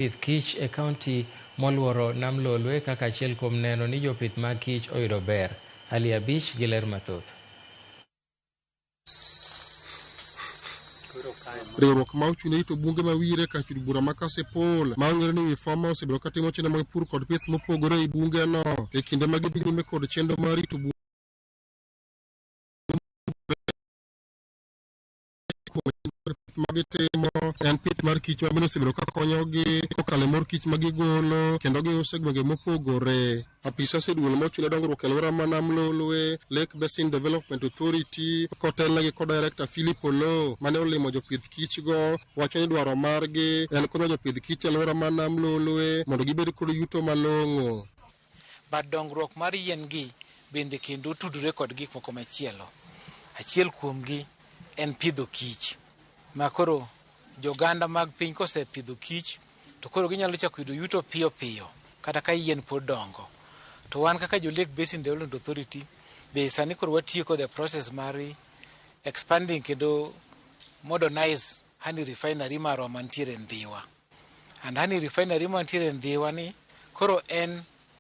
Pith kich e kaunti moluoro Nam Lolwe kaka achiel kuom neno ni jopith mag kich oyudo ber. Ali Abich gi ler mathoth. Riwruok ma ochung' ne rito bunge ma Wire kar chud bura ma Kasipul ma ong'ere ni Wifoma osebedo ka timo chenro mag pur kod pith mopogore ei bunge no e kinde ma gidhi nyime kod chenro mar rito bunge ma gitimo en pith mar kich ma bende osebedo ka konyogi kokalo e mor kich ma gigolo kendo giuso e gwenge mopogore. Apisa oseduol mochung' ne dongruok e alwora ma Nam Lolwe, Lake Basin Development Authority, kotelnegi kod Director Philip Oloo mane olimo jopidh kich go, wacho ni dwaro margi en konyo jopidh kich e alwora ma Nam Lolwe mondo gibed kod yuto malong'o. But dongruok mar yien gi bende kendo tudore kod gik moko machielo. Achiel kuomgi en pidho kich. Ma koro joganda mag piny kosepidho kich to koro ginyalo chako yudo yuto piyo piyo kata ka yien pod dongo. To wan kaka jo Lake Basin Development Authority be sani koro watieko the process mar expanding kendo modernize honey refinery marwa mantiere Ndhiwa. And honey refinery mantiere Ndhiwa ni koro en